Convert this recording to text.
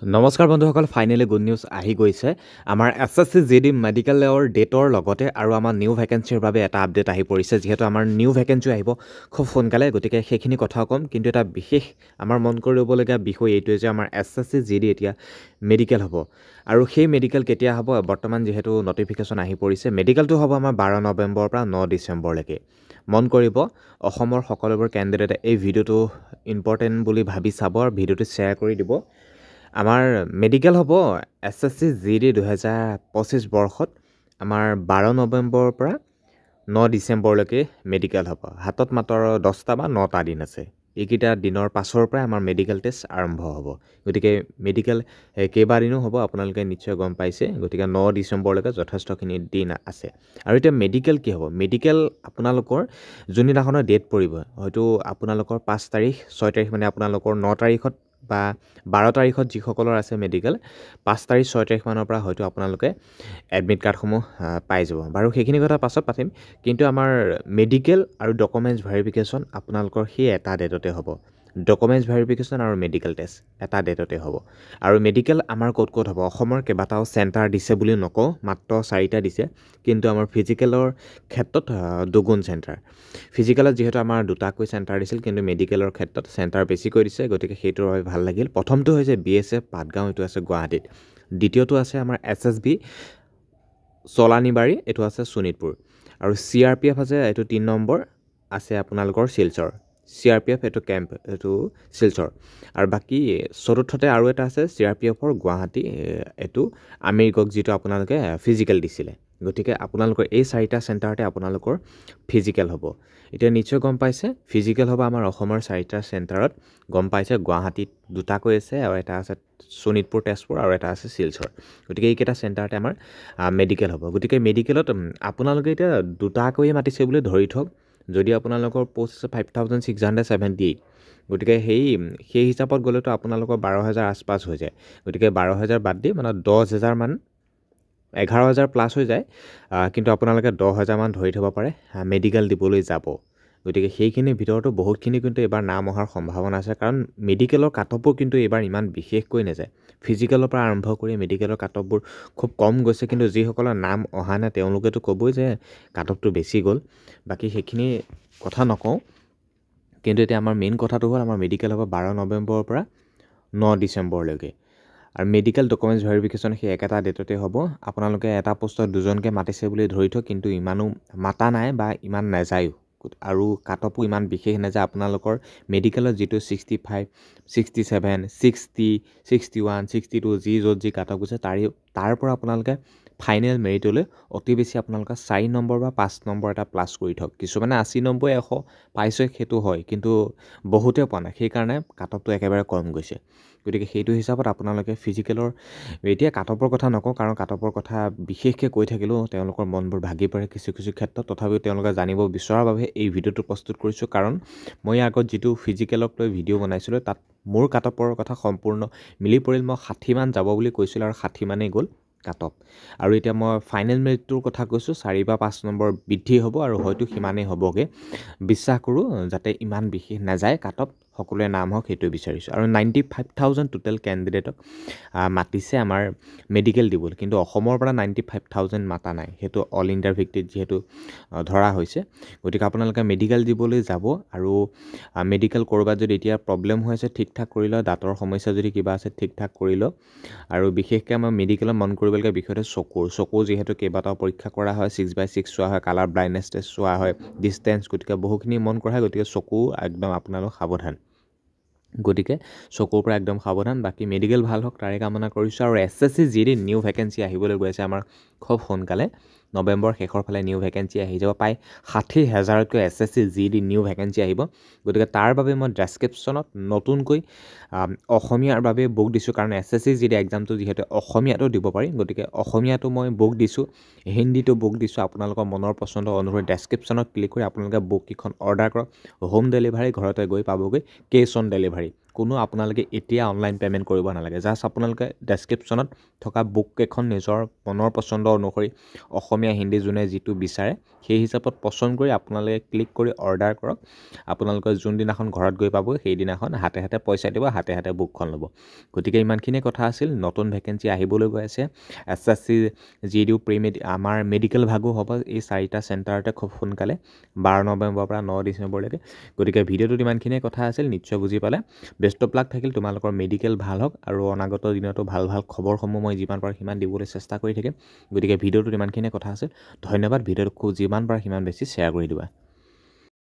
নমস্কাৰ বন্ধুসকল, finally good news আহি গৈছে। আমাৰ এছএছচি জিডি মেডিকেলৰ ডেটৰ লগতে আৰু আমাৰ নিউ ভেকেঞ্চিৰ বাবে এটা আপডেট আহি পৰিছে। যিহেতু আমাৰ নিউ ভেকেঞ্চি আহিব খুব সোনকালে, গতিকে সেইখিনি কথাও ক'ম। কিন্তু এটা বিশেষ আমাৰ মন কৰিবলগীয়া বিষয় এইটোৱে যে আমাৰ এছএছচি জিডি এতিয়া মেডিকেল হ'ব আৰু সেই মেডিকেল কেতিয়া হ'ব, বৰ্তমান যিহেতু নটিফিকেশ্যন আহি পৰিছে, মেডিকেলটো হ'ব আমাৰ 12 নৱেম্বৰৰ পৰা 9 ডিচেম্বৰলৈকে। মন কৰিব, অসমৰ সকলোবোৰ কেণ্ডিডেটে এই ভিডিঅ'টো ইম্পৰ্টেণ্ট বুলি ভাবি চাব আৰু ভিডিঅ'টো শ্বেয়াৰ কৰি দিব। আমাৰ মেডিকেল হ'ব এছএছচি জিডি 2025 বৰ্ষত আমাৰ 12 নৱেম্বৰৰ পৰা 9 ডিচেম্বৰলৈকে মেডিকেল হ'ব। হাতত মাত্ৰ 10টা বা 9টা দিন আছে। এইকেইটা দিনৰ পাছৰ পৰাই আমাৰ মেডিকেল টেষ্ট আৰম্ভ হ'ব। গতিকে মেডিকেল কেইবাদিনো হ'ব আপোনালোকে নিশ্চয় গম পাইছে। গতিকে 9 ডিচেম্বৰলৈকে যথেষ্টখিনি দিন আছে। আৰু এতিয়া মেডিকেল কি হ'ব? মেডিকেল আপোনালোকৰ যোনদিনাখনৰ ডেট পৰিব, হয়তো আপোনালোকৰ 5 তাৰিখ, 6 তাৰিখ, মানে আপোনালোকৰ 9 তাৰিখত বা 12 তাৰিখত যিসকলৰ আছে মেডিকেল, 5 তাৰিখ, 6 তাৰিখমানৰ পৰা হয়তো আপোনালোকে এডমিট কাৰ্ডসমূহ পাই যাব। বাৰু, সেইখিনি কথা পাছত পাতিম। কিন্তু আমাৰ মেডিকেল আৰু ডকুমেণ্টছ ভেৰিফিকেশ্যন আপোনালোকৰ সেই এটা ডেটতে হ'ব। ডকুমেণ্টছ ভেৰিফিকেশ্যন আৰু মেডিকেল টেষ্ট এটা ডেটতে হ'ব। আৰু মেডিকেল আমাৰ ক'ত ক'ত হ'ব? অসমৰ কেইবাটাও চেণ্টাৰ দিছে বুলি নকওঁ, মাত্ৰ 4টা দিছে। কিন্তু আমাৰ ফিজিকেলৰ ক্ষেত্ৰত দুগুণ চেণ্টাৰ। ফিজিকেলত যিহেতু আমাৰ দুটাকৈ চেণ্টাৰ দিছিল, কিন্তু মেডিকেলৰ ক্ষেত্ৰত চেণ্টাৰ বেছিকৈ দিছে, গতিকে সেইটোৰ বাবে ভাল লাগিল। প্ৰথমটো হৈছে বিএছএফ পাটগাঁও, এইটো আছে গুৱাহাটীত। দ্বিতীয়টো আছে আমাৰ এছএছবি চলানিবাৰী, এইটো আছে শোণিতপুৰ। আৰু চিআৰপিএফ আছে, এইটো 3 নম্বৰ আছে আপোনালোকৰ শিলচৰ। চিআৰপিএফ এইটো কেম্প, এইটো শিলচৰ। আৰু বাকী চতুৰ্থতে আৰু এটা আছে চিআৰপিএফৰ গুৱাহাটী, এইটো আমিৰগক, যিটো আপোনালোকে ফিজিকেল দিছিলে। গতিকে আপোনালোকৰ এই 4টা চেণ্টাৰতে আপোনালোকৰ ফিজিকেল হ'ব। এতিয়া নিশ্চয় গম পাইছে, ফিজিকেল হ'ব আমাৰ অসমৰ 4টা চেণ্টাৰত। গম পাইছে, গুৱাহাটীত দুটাকৈ আছে আৰু এটা আছে শোণিতপুৰ, তেজপুৰ আৰু এটা আছে শিলচৰ। গতিকে এইকেইটা চেণ্টাৰতে আমাৰ মেডিকেল হ'ব। গতিকে মেডিকেলত আপোনালোকে এতিয়া দুটাকৈয়ে মাতিছে বুলি ধৰি থওক। যদি আপোনালোকৰ প'ষ্ট আছে 5678, গতিকে সেই হিচাপত গ'লেতো আপোনালোকৰ 12,000 আচপাছ হৈ যায়। গতিকে 12,000 বাদ দি মানে 10,000মান, 11,000 প্লাছ হৈ যায়। কিন্তু আপোনালোকে 10,000মান ধৰি থ'ব পাৰে মেডিকেল দিবলৈ যাব। গতিকে সেইখিনিৰ ভিতৰতো বহুতখিনি কিন্তু এইবাৰ নাম অহাৰ সম্ভাৱনা আছে, কাৰণ মেডিকেলৰ কাট অফো কিন্তু এইবাৰ ইমান বিশেষকৈ নাযায়। ফিজিকেলৰ পৰা আৰম্ভ কৰি মেডিকেলৰ কাট অফবোৰ খুব কম গৈছে। কিন্তু যিসকলৰ নাম অহা নাই, তেওঁলোকেতো ক'বই যে কাট অফটো বেছি গ'ল। বাকী সেইখিনি কথা নকওঁ। কিন্তু এতিয়া আমাৰ মেইন কথাটো হ'ল আমাৰ মেডিকেল হ'ব 12 নৱেম্বৰৰ পৰা 9 ডিচেম্বৰলৈকে আৰু মেডিকেল ডকুমেণ্টছ ভেৰিফিকেশ্যন সেই একেটা ডেটতে হ'ব। আপোনালোকে এটা পোষ্টত দুজনকৈ মাতিছে বুলি ধৰি থওক, কিন্তু ইমানো মাতা নাই বা ইমান নাযায়ো আৰু কাট অফো ইমান বিশেষ নাযায়। আপোনালোকৰ মেডিকেলত যিটো 65, 67, 60, 61, 62, যি য'ত যি কাট অফ গৈছে, তাৰ পৰা আপোনালোকে ফাইনেল মেৰিটলৈ অতি বেছি আপোনালোকে 4 নম্বৰ বা 5 নম্বৰ এটা প্লাছ কৰি থওক। কিছুমানে 80 নম্বৰ, 100 পাইছে, সেইটো হয়, কিন্তু বহুতে পোৱা নাই, সেইকাৰণে কাট অফটো একেবাৰে কম গৈছে। গতিকে সেইটো হিচাপত আপোনালোকে ফিজিকেলৰ এতিয়া কাট অফৰ কথা নকওঁ, কাৰণ কাট অফৰ কথা বিশেষকৈ কৈ থাকিলেও তেওঁলোকৰ মনবোৰ ভাগি পৰে কিছু কিছু ক্ষেত্ৰত। তথাপিও তেওঁলোকে জানিব বিচৰাৰ বাবে এই ভিডিঅ'টো প্ৰস্তুত কৰিছোঁ, কাৰণ মই ইয়াৰ আগত যিটো ফিজিকেলক লৈ ভিডিঅ' বনাইছিলোঁ, তাত মোৰ কাট অফৰ কথা সম্পূৰ্ণ মিলি পৰিল। মই 60মান যাব বুলি কৈছিলোঁ আৰু 60মানেই গ'ল কাট অফ। আৰু এতিয়া মই ফাইনেল মেৰিটটোৰ কথা কৈছোঁ, 4 বা 5 নম্বৰ বৃদ্ধি হ'ব আৰু হয়তো সিমানেই হ'বগৈ। বিশ্বাস কৰোঁ যাতে ইমান বিশেষ নাযায় কাট অফ, সকলোৱে নাম হওক সেইটোৱে বিচাৰিছোঁ। আৰু 95,000 টোটেল কেণ্ডিডেটক মাতিছে আমাৰ মেডিকেল দিবলৈ, কিন্তু অসমৰ পৰা 95,000 মাতা নাই, সেইটো অল ইণ্ডিয়াৰ ভিত্তিত যিহেতু ধৰা হৈছে। গতিকে আপোনালোকে মেডিকেল দিবলৈ যাব আৰু মেডিকেল ক'ৰবাত যদি এতিয়া প্ৰব্লেম হৈ আছে, ঠিক ঠাক কৰি লওক। দাঁতৰ সমস্যা যদি কিবা আছে, ঠিক ঠাক কৰি লওক। আৰু বিশেষকৈ আমাৰ মেডিকেলত মন কৰিবলগীয়া বিষয়টো চকুৰ, চকু যিহেতু কেইবাটাও পৰীক্ষা কৰা হয়, 6x6 চোৱা হয়, কালাৰ ব্লাইণ্ডনেছ টেষ্ট চোৱা হয়, ডিষ্টেঞ্চ, গতিকে বহুখিনি মন কৰা হয়। গতিকে চকু একদম আপোনালোক সাৱধান, গতিকে চকুৰ পৰা একদম সাৱধান। বাকী মেডিকেল ভাল হওক তাৰে কামনা কৰিছোঁ। আৰু এছএছচি জিডি নিউ ভেকেঞ্চি আহিবলৈ গৈ আছে আমাৰ খুব সোনকালে, নৱেম্বৰ শেষৰ ফালে নিউ ভেকেঞ্চি আহি যাব। প্ৰায় 60,000তকৈ এছএছচি জিডি নিউ ভেকেঞ্চি আহিব। গতিকে তাৰ বাবে মই ডেছক্ৰিপশ্যনত নতুনকৈ অসমীয়াৰ বাবে বুক দিছোঁ, কাৰণ এছএছচি জিডি এক্সামটো যিহেতু অসমীয়াতো দিব পাৰি, গতিকে অসমীয়াটো মই বুক দিছোঁ, হিন্দীটো বুক দিছোঁ। আপোনালোকৰ মনৰ পচন্দ অনুসৰি ডেছক্ৰিপশ্যনত ক্লিক কৰি আপোনালোকে বুককেইখন অৰ্ডাৰ কৰক। হোম ডেলিভাৰী, ঘৰতে গৈ পাবগৈ, কেছ অন ডেলিভাৰী। কোনো আপোনালোকে এতিয়া অনলাইন পে'মেণ্ট কৰিব নালাগে। জাষ্ট আপোনালোকে ডেছক্ৰিপশ্যনত থকা বুককেইখন নিজৰ মনৰ পচন্দ অনুসৰি অসমীয়া, হিন্দী যোনে যিটো বিচাৰে সেই হিচাপত পচন্দ কৰি আপোনালোকে ক্লিক কৰি অৰ্ডাৰ কৰক। আপোনালোকে যোনদিনাখন ঘৰত গৈ পাব সেইদিনাখন হাতে হাতে পইচা দিব, হাতে হাতে বুকখন ল'ব। গতিকে ইমানখিনিয়ে কথা আছিল। নতুন ভেকেঞ্চি আহিবলৈ গৈ আছে, এছএছচি জি ডিও প্ৰি মেডি আমাৰ মেডিকেল ভাগো হ'ব এই 4টা চেণ্টাৰতে খুব সোনকালে 12 নৱেম্বৰৰ পৰা 9 ডিচেম্বৰলৈকে। গতিকে ভিডিঅ'টোত ইমানখিনিয়ে কথা আছিল, নিশ্চয় বুজি পালে। বেষ্ট অফ লাক থাকিল, তোমালোকৰ মেডিকেল ভাল হওক আৰু অনাগত দিনতো ভাল ভাল খবৰসমূহ মই যিমান পাৰোঁ সিমান দিবলৈ চেষ্টা কৰি থাকিম। গতিকে ভিডিঅ'টোত ইমানখিনিয়ে কথা আছিল, ধন্যবাদ। ভিডিঅ'টো খুব যিমান পাৰা সিমান বেছি শ্বেয়াৰ কৰি দিবা।